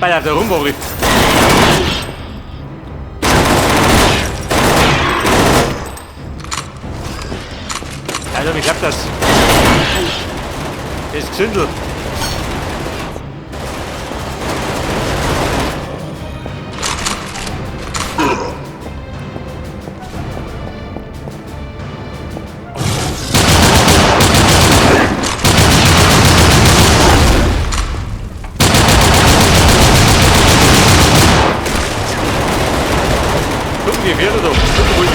Bei der Rumwoche. Also, wie klappt das? Das Gezündel. Gucken die Pferde doch. Gucken, wo die.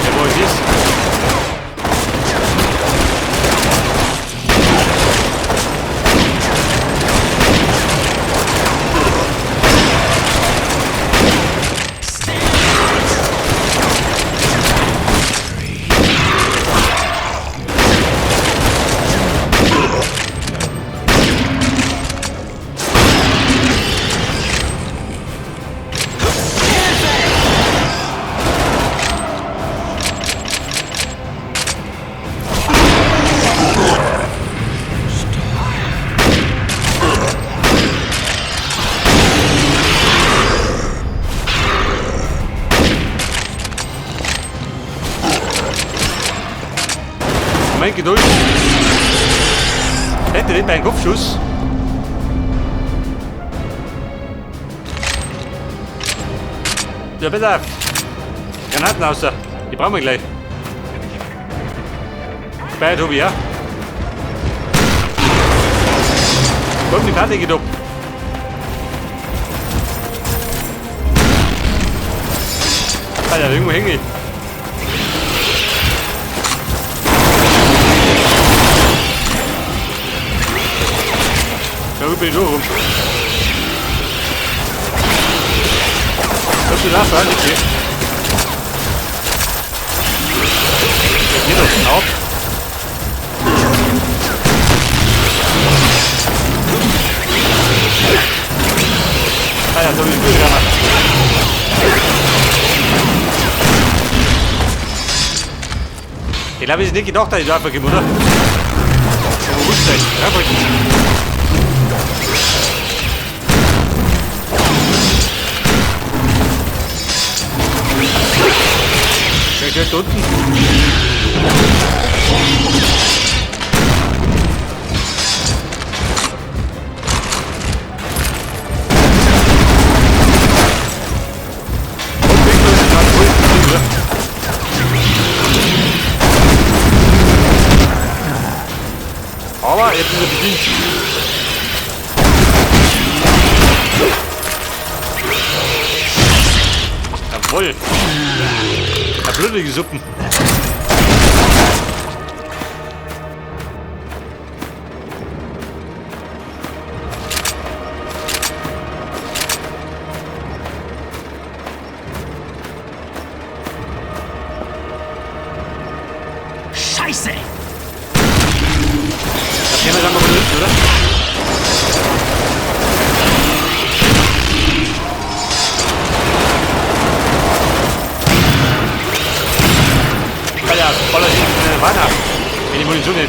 Ja, wo es ist. Moment, Geduld. Hätte nicht einen Kopfschuss. Ja, pass auf. Granaten raus. Die brauchen wir gleich. Bei Tobi, ja? Komm, die Party geht ab. Alter, irgendwo hänge ich. Da bin ich so rum. Kommst du da fahren? Okay. Geht doch auf. Alter, so wie ich gemacht. Ich glaube, es ist nicht gedacht, dass ich da einfach gebe, oder? Aber gut sein. Einfach. Der steht unten. Und Winkel ist gerade ruhig, oder? Aber jetzt ist er bedient. Jawohl. Ja, blutige Suppen. Scheiße! Da kennen wir dann mal von hinten, oder? Alter, voller hinten Wanne. Wenn die Munition nicht.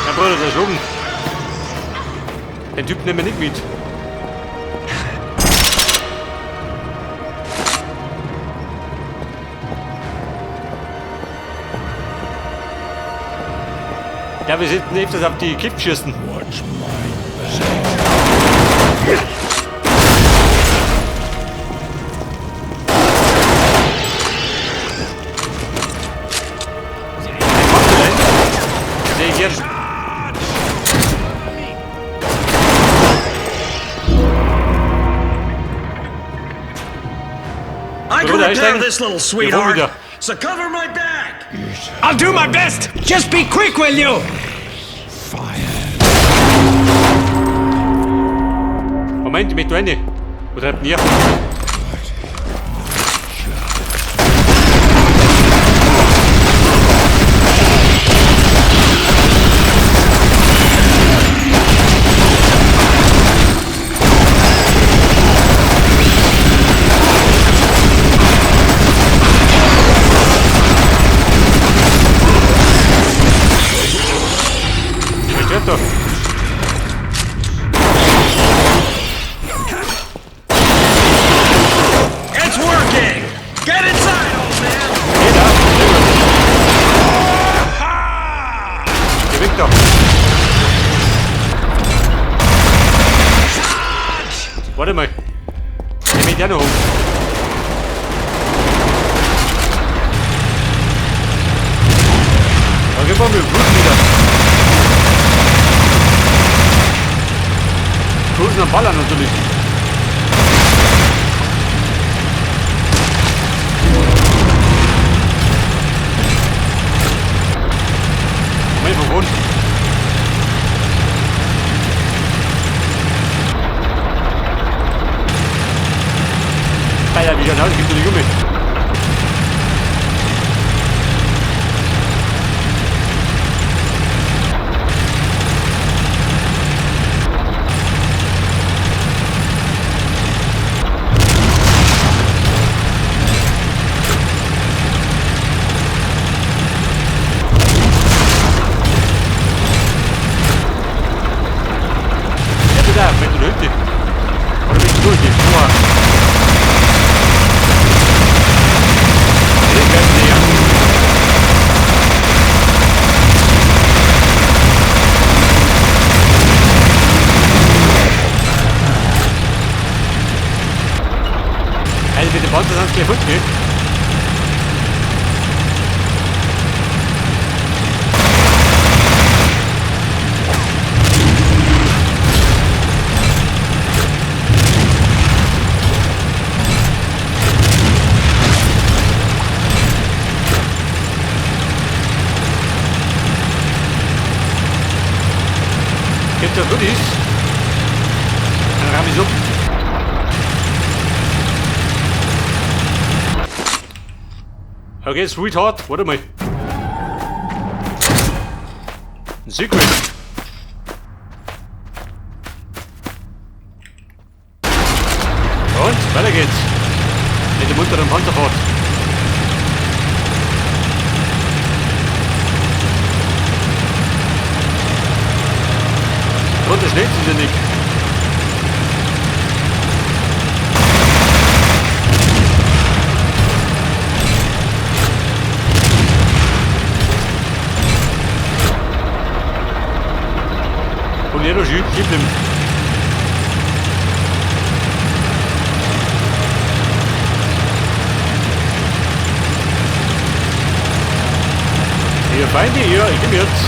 Ja, Bruder, der Schwung. Den Typ nehmen wir nicht mit. Ja, wir sollten öfters auf die Kippen schießen. Watch my back. Ein Kopfgelenk. Sehe ich jetzt. I can Runter repair einsteigen. this little Wir fahren sweetheart. wieder. So cover my back. I'll do my best! Just be quick, will you? Moment, ich möchte rein. Wo treibt denn ihr? Was stört da? It's working. Get inside, old man. Geh da! Sehr gut. Geh weg da! Warte mal. Ich möchte auch noch hoch. Da gehen wir mit dem Bus wieder. Cruisen am Ballern natürlich. Moment, wo wohnt? Alter, wie genau, gibt nicht um mich. Ja, det der, men du ikke. Og det vil du ikke. Hvor? Det er ikke det her. Also mit dem Panzer sind gleich futsch, gell? Gibt ja Goodies. Dann ramm ich up. Okay, Sweetheart, warte mal. Ein Secret. Und weiter geht's. Mit dem unteren Panzerfahrt. Runter schlägt sie ja nicht. Und jeder schiebt, gibt ihm. Hier, Feinde, hier, ich geb jetzt.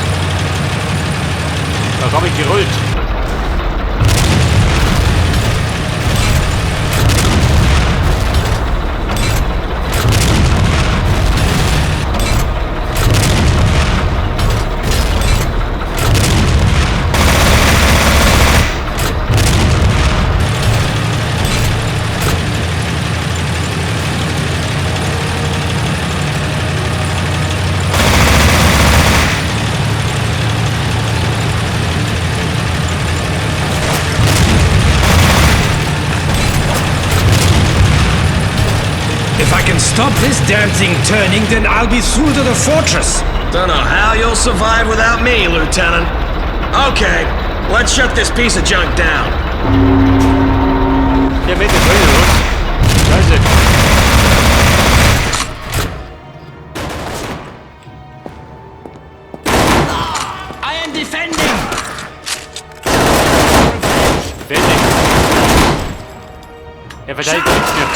Da habe ich gerollt. If I can stop this damn thing turning, then I'll be through to the fortress. Don't know how you'll survive without me, Lieutenant. Okay, let's shut this piece of junk down. Der mit der Träne los. Scheiße. I am defending! Fertig. Er verteidigt nichts mehr.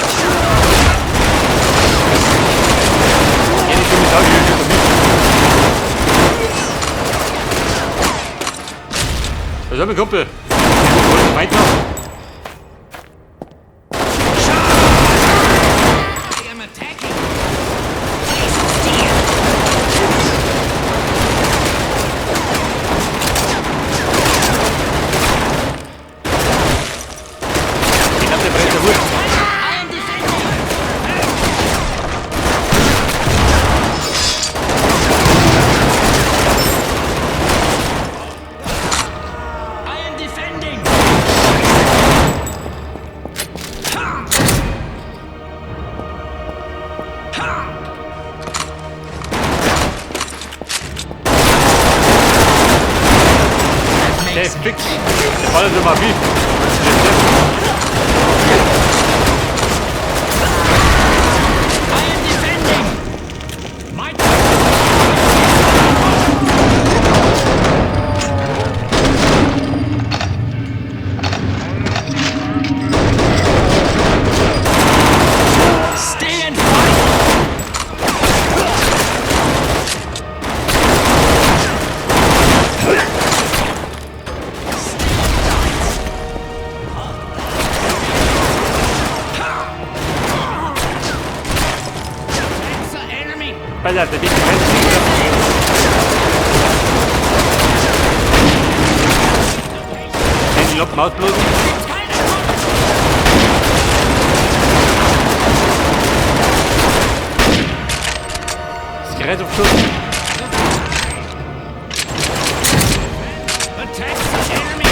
Ja, die dumme Sau, die schießt auf mich. Was ist mein Kumpel? Meint noch? Hey, fix. Der ballert immer wie. I am defending! My Stay and fight! Ballert der dicke Mensch. Handy Loppen ausblosen. Das Gerät auf Schuss. Attack the enemy!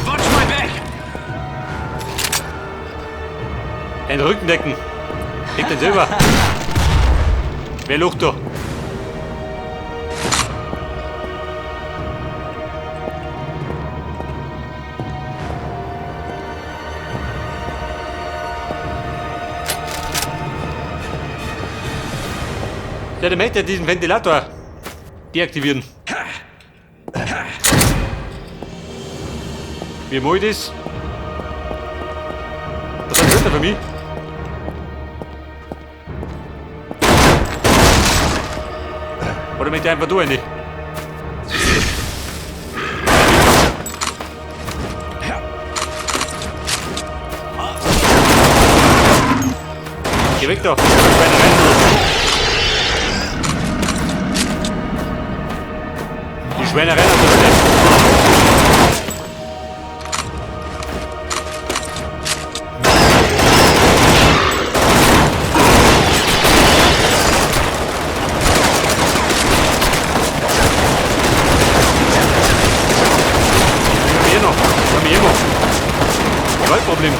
Watch my back! Den Rücken decken. Leg den selber. Wer lucht da? Ja, der möchte diesen Ventilator deaktivieren. Wie mach ich das? Was hat das für mich? Oder möchte ich einfach du rein? Geh weg da! Die Schweinerei. Die Schweinerei natürlich. Haben wir noch? Haben wir noch? Gewaltproblem.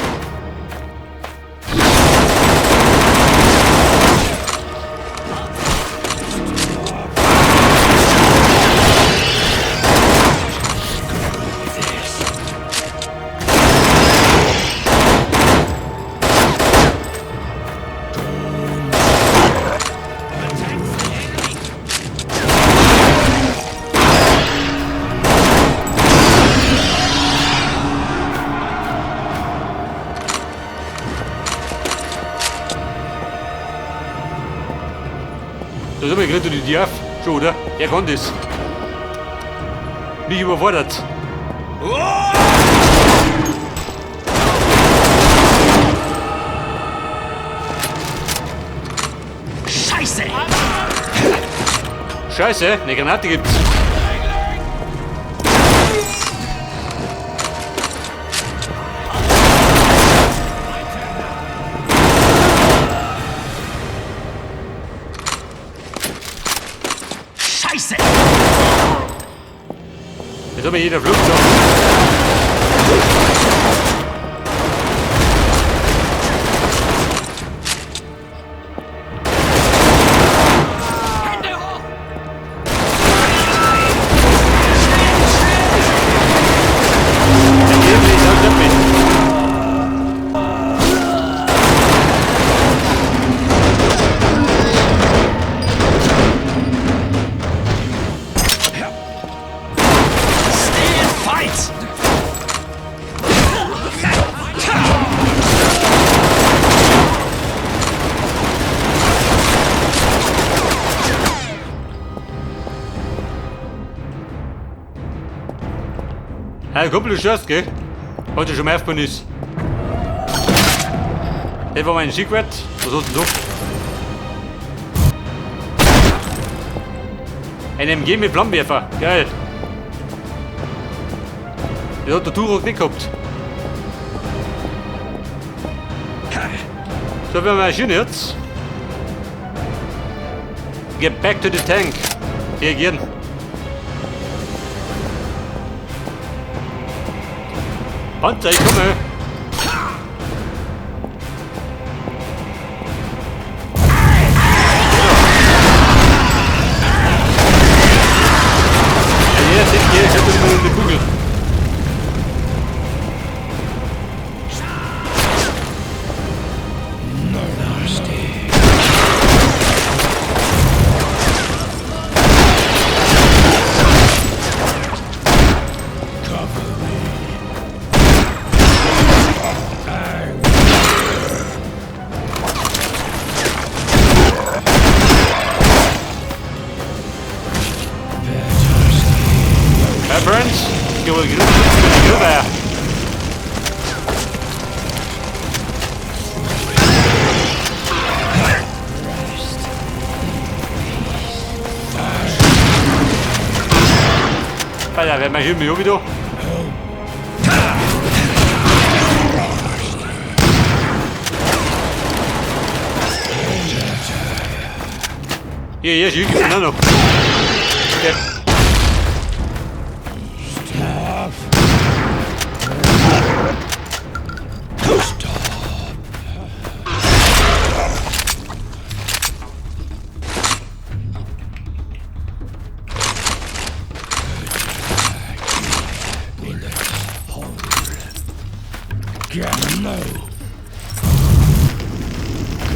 Da sind wir gerade die Diaf. Schon, oder? Er kann das. Mich überfordert. Scheiße! Scheiße, eine Granate gibt's. Scheiße! Jetzt haben wir jeder Flugzeug. Hände hoch! Der Nebel ist auch nicht mit. Stay and fight! Hey, Kumpel, du störst, gell? Heute schon mehr aufgebaut ist. Das war mein Secret. Was hast denn du? Ein MG mit Flammenwerfer. Geil. Das hat der Turok nicht gehabt. So, wir marschieren jetzt. Get back to the tank. Reagieren. Panzer, ich komme. Ja, wer mal hier mir wieder. Hier, hier, hier, noch. Okay.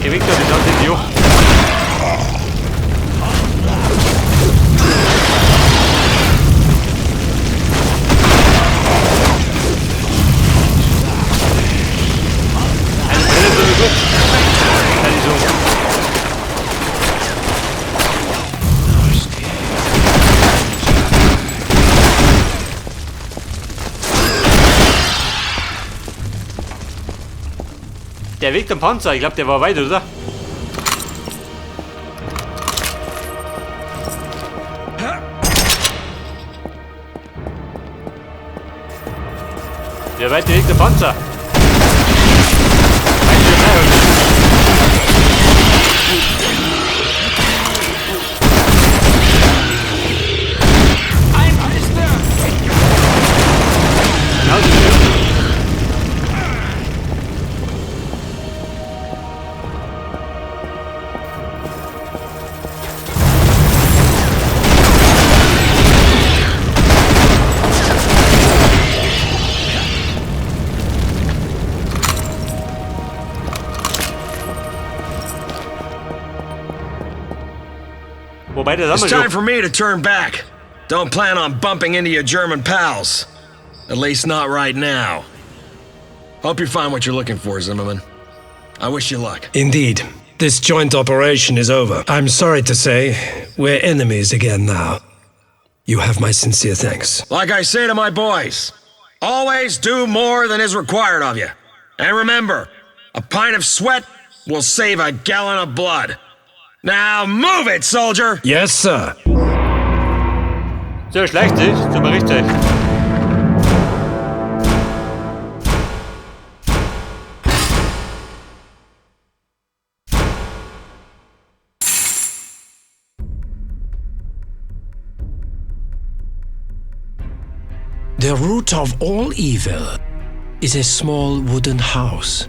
Geh weg da, die sind die. Der Weg zum Panzer, ich glaube, der war weit, oder? Der weite Weg der Panzer. Wobei, das haben It's wir time schon. For me to turn back. Don't plan on bumping into your German pals. At least not right now. Hope you find what you're looking for, Zimmerman. I wish you luck. Indeed. This joint operation is over. I'm sorry to say, we're enemies again now. You have my sincere thanks. Like I say to my boys, always do more than is required of you. And remember, a pint of sweat will save a gallon of blood. Now move it, soldier! Yes, sir. So, schleicht sich zum richtig. The root of all evil is a small wooden house.